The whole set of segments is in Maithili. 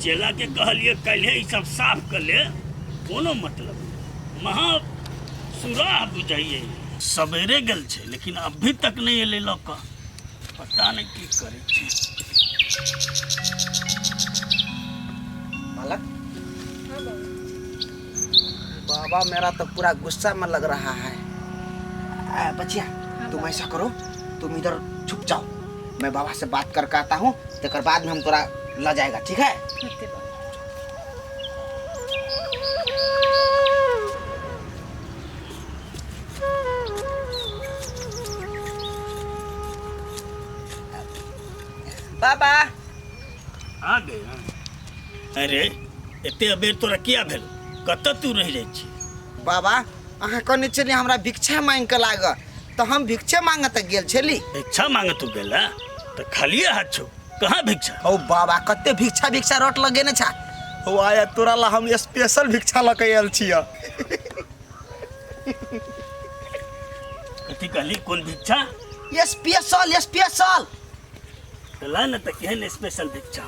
चेला के कहलिए काल्हे ई सब साफ कर ले, कोनो मतलब नहीं। महा सुराह बुझाइए। सवेरे गेल छै लेकिन अभी तक नहीं एलै लऽ कऽ, पता नहीं की करै छै। मालक बाबा मेरा तो पूरा गुस्सा में लग रहा है। बचिया तुम ऐसा करो, तुम इधर छुप जाओ, मैं बाबा से बात करके आता हूँ, तेकर बाद में हम तोरा ल जाएगा, ठीक है? ठीक है बाबा। बाबा आ गए हाँ। अरे एते अबेर तोरा किया भेल, कतऽ तू रहि जाइ छी? बाबा अहाँ कहने छलियै हमरा भिक्षा मांगि के लाग, तऽ हम भिक्षे मांगऽ तऽ गेल छली। भिक्षा मांगऽ तू गेल तऽ खालिए हाथ छौ, कहाँ भिक्षा? हौ बाबा कते भिक्षा भिक्षा रट लगेने छा। हौ आया तोरा ला हम स्पेशल भिक्षा लऽ के आयल छियै। कथी कहली, कोन भिक्षा? Special special. तऽ ला ने तऽ केहन स्पेशल भिक्षा?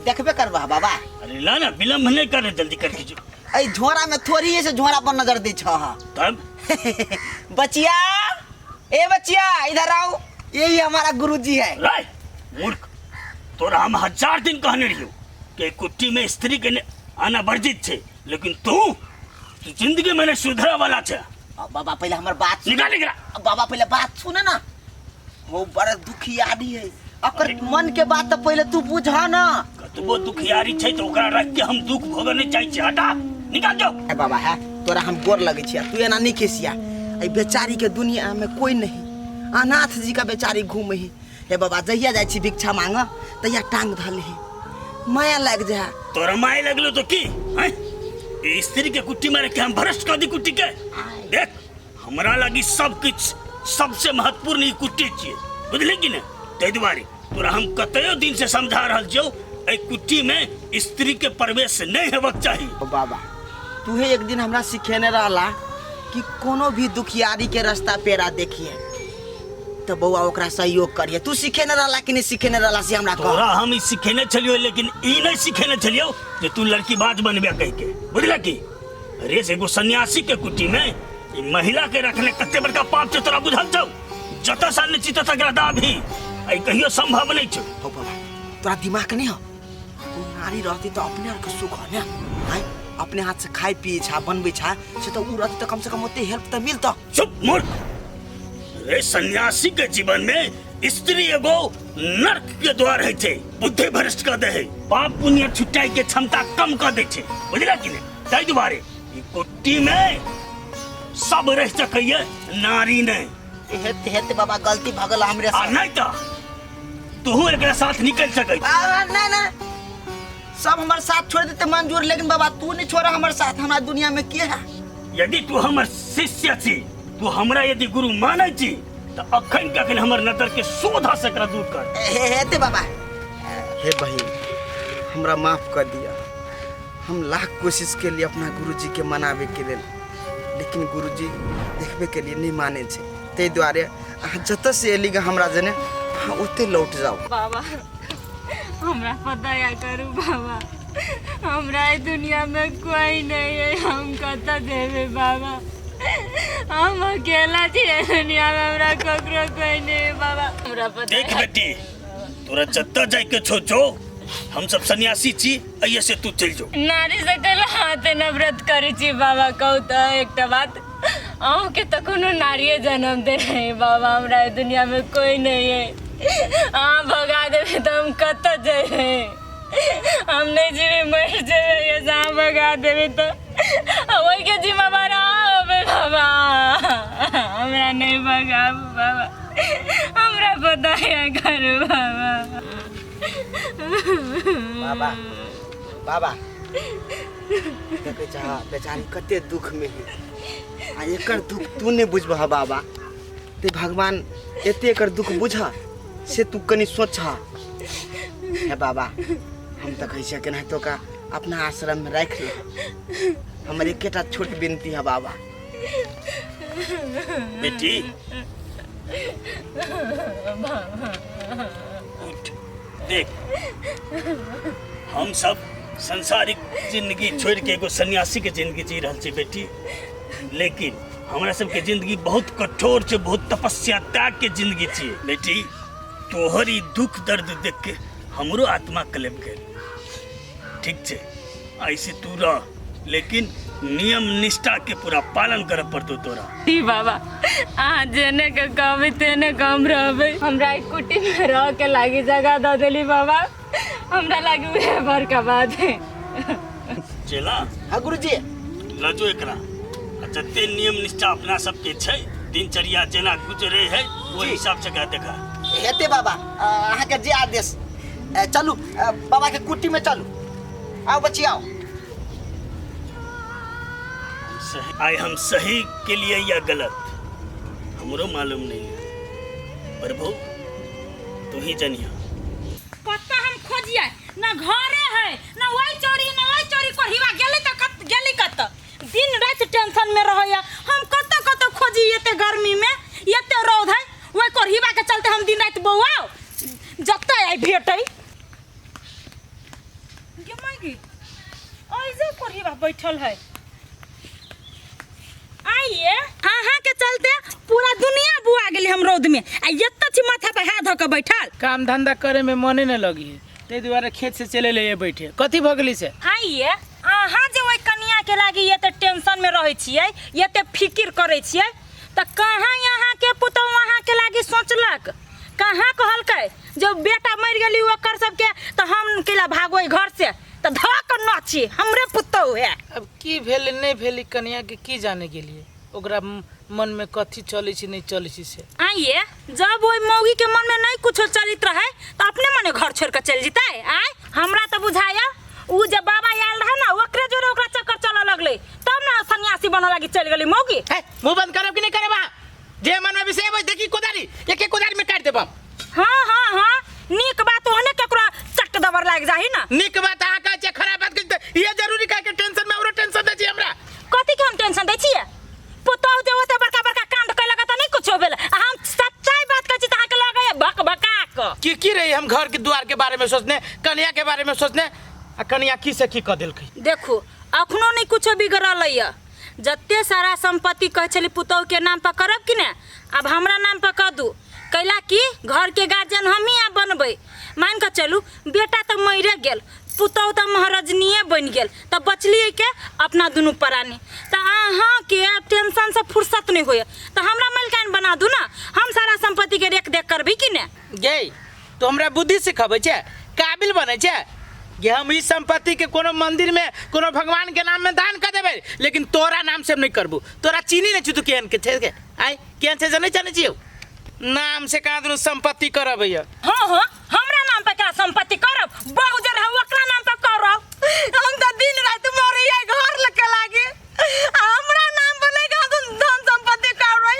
देखबे करबह बाबा। अरे ला ना, विलम्ब नहीं कर, जल्दी करके जो। एहि झोरा में थोड़ी है से झोरा पर नजर दै छह। तब? बचिया ए बचिया इधर आओ, यही हमारा गुरुजी है। राय मूर्ख, तोरा हम 1000 दिन कहने रहियो कि कुट्टी में स्त्री के आना वर्जित छे, लेकिन तू तू जिंदगी में नहीं सुधरा वाला छे। अब बाबा पहले हमर बात सुन। निकाल निकला। अब बाबा पहले बात सुन ना, वो बड़ा दुखियारी है, अकर मन के बात तो पहले तू बुझ ना। कतबो दुखियारी छै तो ओकरा रख के हम दुख भोगऽ नहीं चाहै छी, हटा निकाल जो। ए बाबा है तोरा हम गोर लगै छिया, तू एना नहीं खिसिया। ए बेचारी के दुनिया में कोई नहीं, अनाथ जी का बेचारी घूम ही। हे बाबा जहिया जाइ छी भिक्षा मांग तहिया टांग धल ही, माया लाग जा। तोरा माया लगलो तो की हैं? ई स्त्री के कुट्टी मारे के हम भ्रष्ट कर दी कुट्टी के। देख हमरा लगी सब किछ सबसे महत्वपूर्ण ई कुट्टी छियै, बुझली कि नहीं? ताहि दुआरे तोरा हम कतयो दिन से समझा रहल छियौ, एहि कुट्टी में स्त्री के प्रवेश नहीं हेबाक चाही। ओ बाबा तूहे एक दिन हमरा सिखेने रहला कि कोनो भी दुखियारी के रास्ता पेरा देखिए तो बौआ ओकरा सहयोग करिए। तू सिखेने रहला कि नहीं सिखेने रहला से हमरा कह। तोरा हम ई सिखेने छलियो, लेकिन ई नहीं सिखेने छलियो जे तू लड़की बाज बनबे कह के, बुझला की? अरे से एगो सन्यासी के कुटी में ई महिला के रखने कते बड़का पाप छै तोरा बुझल छौ? जतऽ से आनने छी ततऽ एकरा दाबही, ई कहियो संभव नहीं छौ। हो बाबा तोरा दिमाग नहीं हो, तू नारी रहती तो अपने आर के सुख हो ने, आय अपने हाथ से खाई पिए छा बनबे छा, से तो उ रहती तो कम से कम ओते हेल्प तो मिलता। चुप मूर्ख, अरे सन्यासी के जीवन में स्त्री एगो नर्क के द्वार है छै, बुद्धि भ्रष्ट कर दे है, पाप पुण्य छुटाई के क्षमता कम कर दे छै, बुझला कि नहीं? ताहि दुआरे ई कुट्टी में सब रह सकैया, नारी नहीं। हेत हेत बाबा गलती भऽ गेल हमरे आ से। नहीं तो तू एकरा साथ निकल सकै। नहीं नहीं सब हमर साथ छोड़ देते मंजूर, लेकिन बाबा तू नहीं छोड़ा हमर साथ, हमरा दुनिया में के है? यदि तू हमर शिष्य छी, तू हमरा यदि गुरु मानै छी तो अखन के अखन हमर नजर के सोधा से एकरा दूर कर। हे हेते बाबा। हे बहिन हमरा माफ कर दिया, हम लाख कोशिश के लिए अपना गुरुजी के मनावे के लेल, लेकिन गुरुजी देखबे के लिए नहीं माने छे, ताहि दुआरे अहाँ जतऽ से एली गे हमरा जने अहाँ ओते लौट जाओ। बाबा हमरा पर दया करू बाबा, हमरा ई दुनिया में कोई नहीं है, हम कतऽ जेबै बाबा, हम अकेला छियै दुनिया में, हमरा ककरो कोई नहीं है बाबा, हमरा पर देख दया बेटी तोरा जतऽ जाय के छौ जो, हम सब सन्यासी छी, अइये से तू चलि जो। नारी से कैला हाथ नफरत करै छी बाबा, कहू तऽ एकटा बात, अहूँके तऽ कोनो नारिये जन्म दे रहे बाबा, हमरा एहि दुनिया में कोई नहीं है, अहाँ भगा देबै तऽ हम कतऽ जेबै, हम नहीं जीबै मरि जेबै, ये से अहाँ भगा देबै तऽ ओहिके जिम्मेवार अहाँ होबै बाबा, हमरा नहीं भगाबू बाबा, हमरा पर दया करू बाबा। बाबा बाबा देखै छह बेचारी कते दुख में है, आ एकर दुख तू नहीं बुझबह बाबा, ते भगवान एते एकर दुख बुझ से तू कनी सोच। हे बाबा हम तऽ कहै छियै केनाहितो का अपना आश्रम में राखि ले, हमर एकेटा छोट विनती है बाबा। बेटी उठ, देख हम सब संसारिक जिंदगी छोड़ के एगो सन्यासी के जिंदगी जी रहल छी बेटी, लेकिन हमरा सबके जिंदगी बहुत कठोर छै, बहुत तपस्या त्याग के जिंदगी छियै बेटी। तोहर ई दुख दर्द देख के हमरो आत्मा कलप गेल। ठीक छै, ऐसे तू रह, लेकिन नियम निष्ठा के पूरा पालन करे पड़तो तोरा। जी बाबा, अहाँ जेने के कहबै तेने के हम रहबै। हमरा ई कुटी में रह के लागी जगह दऽ देली बाबा, हमरा लागी उहे बड़का बात है। चेला। हाँ गुरुजी। लजो एकरा, आ जते नियम निष्ठा अपना सबके छै, दिनचर्या जेना गुजरे है ओहि हिसाब से एकरा देखा। हेते बाबा, अहाँके जे आदेश। चलू बाबा के कुटी में चलू। आओ बच्ची आओ। आइ हम सही के लिए या गलत हमरो मालूम नहीं है, प्रभु तू ही जनिया। कत्ता हम खोजिए ना घरे है ना वही चोरी ना वही चोरी कोहिवा गेलै त कत गेलै कत। दिन रात टेंशन में रहैया हम, कत कत खोजी एते गर्मी में एते रौद है, वही कोहिवा के चलते हम दिन रात बौआओ जत्ता आई भेटै। गे माई ऐसे कोहिवा बैठल है। आइए अहाँ के चलते पूरा दुनिया बुआ गेली हम रौद में, आ एत्त छी माथा पर हाथ धऽ के बैठल। काम धंधा करे में मने न लगी है, ताहि दुआरे खेत से चले ले बैठे। कथी भऽ गेली से? आइए अहाँ जे ओहि कनिया के लागी एते टेंशन में रहै छियै, एते फिकिर करै छियै, तऽ कहाँ अहाँ के पुतहु अहाँ के लागी सोचलक? कहाँ कहलकै जो बेटा मरि गेली ओकर सबके तऽ हम केला भागो घर से, तऽ धऽ कऽ नची हमरे पुतहु है। अब की भेल नहीं भेल कनिया के की जाने गेलिए, ओकरा मन में कथी चलै छै नहीं चलै छै से। आइए जब ओहि मौगी के मन में नहीं कुछो चलित रहे तो अपने मने घर छोड़ के चल जतै। आय हमरा तो बुझाया उ जब बाबा आयल रहे ना ओकरे जोरे ओकरा चक्कर चलऽ लगलै, तब ना सन्यासी बनऽ लागी चल गेली मौगी। है, मुंह बंद करब कि नहीं करब अहाँ? जे मन में विषय है, देखी कोदारी एक एक कोदारी में काट देब हम। हाँ हाँ हाँ नीक बात ओहने केकरो चट दबर लाग जाही ना। नीक बात अहाँ कहै छियै, खराब बात कहै छियै, ये जरूरी काहे के टेंशन में औरो टेंशन दै छी हमरा? कथी के हम टेंशन दै छियै? पुतहु जे ओते बड़का बड़का कांड कैलक तऽ नहीं कुछो भेल, आ हम सच्चाई बात कहै छी तऽ अहाँके लगैया बक बका कऽ। की की रही हम घर के द्वार के बारे में सोचने, कनिया के बारे में सोचने, आ कनिया की से की कऽ देलकै। देखू अखनो नहीं कुछो बिगड़ल यऽ, जते सारा संपत्ति कहै छली पुतहु के नाम पर करब कि ने, आब हमरा नाम पर कऽ दू, कैला कि घर के गार्जियन हमही आब बनबै। मान कऽ चलू बेटा तऽ मरिए गेल, पुतहु तऽ महारजनीये बनि गेल, तऽ बचलियै के अपना दुनू प्राणी। तऽ अहाँके आब टेंशनसँ फुर्सत नहि होइए तऽ हमरा मलिकाइन बना दू ना, हम सारा संपत्तिके रेख देख करबै कि ने। गे तो हमरा बुद्धि सिखबै छै, काबिल बनै छै कि हम ई संपत्ति के कोनो मंदिर में कोनो भगवान के नाम में दान कर देबै, लेकिन तोरा नाम से हम नहीं करबू। तोरा चीनी नहीं छु तू केहन के छै के आय केहन छै से नहीं जानै छियौ, नाम से कहाँ दुनू संपत्ति करबै। हाँ हाँ हमरा नाम पे का संपत्ति करब, बहु जे रहे ओकरा नाम पे करब। हम तो दिन रात मरैया घर लके लागे, हमरा नाम पर नहीं कहाँ धन संपत्ति करबै।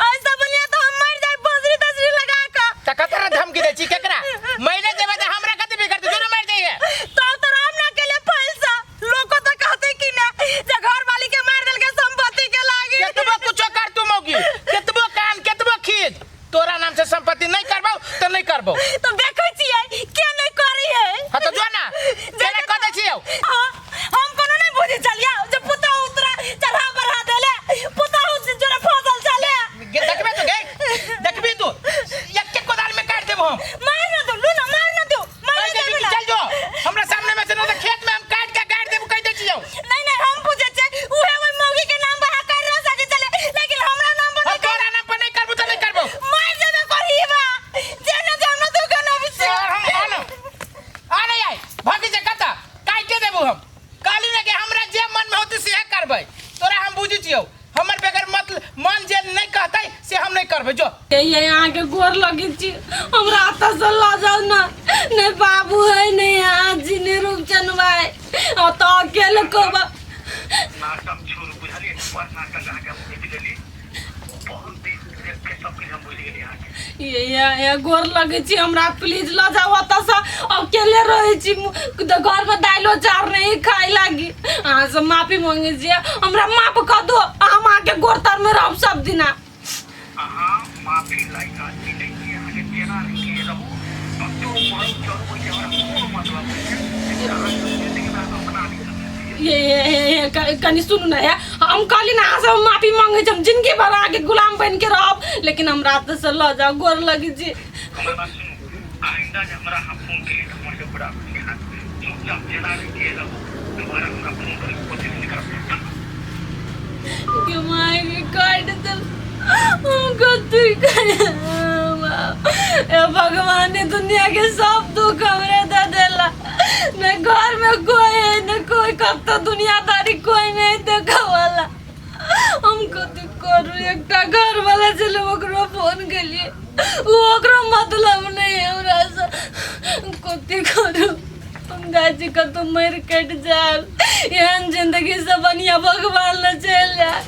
ऐसा बनिया तो हम मर जाए बजरी तजरी लगा के। त कतरा धमकी दै छी केकरा? महिले जेबै त हमरा कते बिगड़तै, जोरे मर जाइए। तो तो राम ना के लिए पैसा लोग तो कहते कि ना जे घर वाली के मार देलके संपत्ति के लागी। केतबो कुछो कर तू मौगी, केतबो कान केतबो खींच, तोरा नाम से संपत्ति नहीं करबौ त नहीं करबौ। तो देखै छियै के नहीं करी है। हां तो जो ना जेना कह दै छियौ। हां हम कोनो नहीं बुझी चलिया जे पुतहु उतरा चढ़ा बढ़ा देले, पुतहु जोरे फसल चले। गे देखबे तू, गे देखबी तू, एक एक कोदार में काट देबो हम। मार ना दो लू ना, मार ना दो, मार कहि ना देबी देबे कि ना। चल जो हमरा सामने में से ना त खेत में हम काट के गाड़ देबो, कहि दै छियौ। नहीं नहीं हम पूछे छे उहे ओइ मौगी के नाम पर कर रह सके चले, लेकिन हमरा नाम पर हम नहीं कर। तोरा नाम पर नहीं करबो त नहीं करबो। मार देबे करहीबा जे ना जे हमरा दुकान अबै छै। हम आनो आ नहीं आई भागी से कता काटे देबो हम। कहली ना कि हमरा जे मन में होते से करबै, तोरा हम बुझै छियौ, हमर बगैर मत मन जे नहीं कहतै से हम नहीं करबै। जो ये अहाँ के गोर लगे छी, हमरा एतऽ से लऽ जाउ ना, नहीं बाबू है नहीं अहाँ जी नहीं रूपचंद भाई, ओतऽ अकेले कहबा। नाटक छोड़ू बुझलियै, बड़ नाटक अहाँके हम बुझि गेली, बहुत दिन देख के सब किछु हम बुझि गेली अहाँके। ये गोर लगे छी हमरा, प्लीज लऽ जाउ ओतऽ से, अकेले रहै छी, घर में दाइलो चार नहीं खाइ लागी। अहाँ से माफी मांगे छियै, हमरा माफ कऽ दो, हम अहाँके गोर तर में रहब सब दिना। अहाँ माफी लायक आदमी नहि छी, अहाँके जेना रहिके रहू, कतहु मरू चरू, ओहिसँ हमरा कोनो मतलब नहि छै। ये ये ये ये कनि सुनू ना या हम कहली ना अहाँ सब माफी मांगे छी, हम जिंदगी भर अहाँके गुलाम बन के रहब, लेकिन हमरा हाथ से लऽ जाउ, गोर लगी छी। हमर बात सुनू, आइंदा जे हमरा अहाँ फोन केलियै तऽ हमर के बड़ा खुशी हैत। चुपचाप जेना रहितियै रहू, दोबारा हमरा फोन करैके कोशिश नहि करब। के माय के काट देल, हम कथी करे? ए भगवान, ने दुनिया के सब दुख हमरे दे देला। न घर में कोई है न कोई, कब तो दुनियादारी कोई नहीं देखे वाला। हम कथी करू? एकटा घर वाला छलै, ओकरो फोन केलिए, ओ ओकरो मतलब नहीं है हमरा से। कथी करू? हम जाइ छी कतौ मरि कटि जायब, एहन जिंदगी से बढ़िया भगवान लग चलि जाय।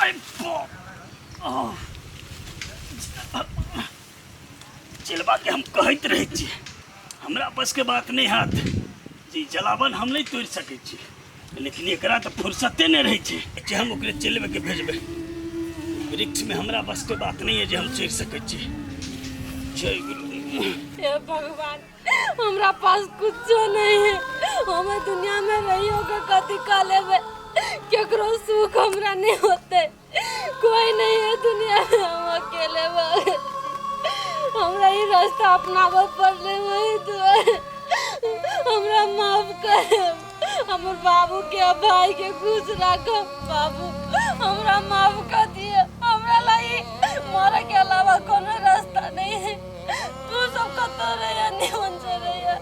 अरे बाप। आह। चिलबा के हम कहैत रहै छी, हमरा बस के बात नहि हैत जे ई जलावन हम नहि तोड़ि सकै छी, लेकिन एकरा तऽ फुर्सते नहि रहै छै जे हम ओकरे चलबै के भेजबै। वृक्षमे हमरा बस के बात नहि है जे हम चढ़ि सकै छी। जय गुरु। हे भगवान, हमरा पास कुछो नहीं है, हम दुनिया में रहियो के कथी कऽ लेबै? केकरो सुख हमरा नहीं होते, कोई नहीं है दुनिया में, हम अकेले भऽ गेल छी। हमरा ई रास्ता अपनाबऽ पड़लै, वही दुआरे हमरा माफ करब। हमर बाबू के आ भाई के खुश राखब। बाबू, हमरा माफ कर दिए, हमरा ला ई मरे के अलावा कोनो रास्ता नहीं है। तू सब कतौ रहिया, निमन से रहिया।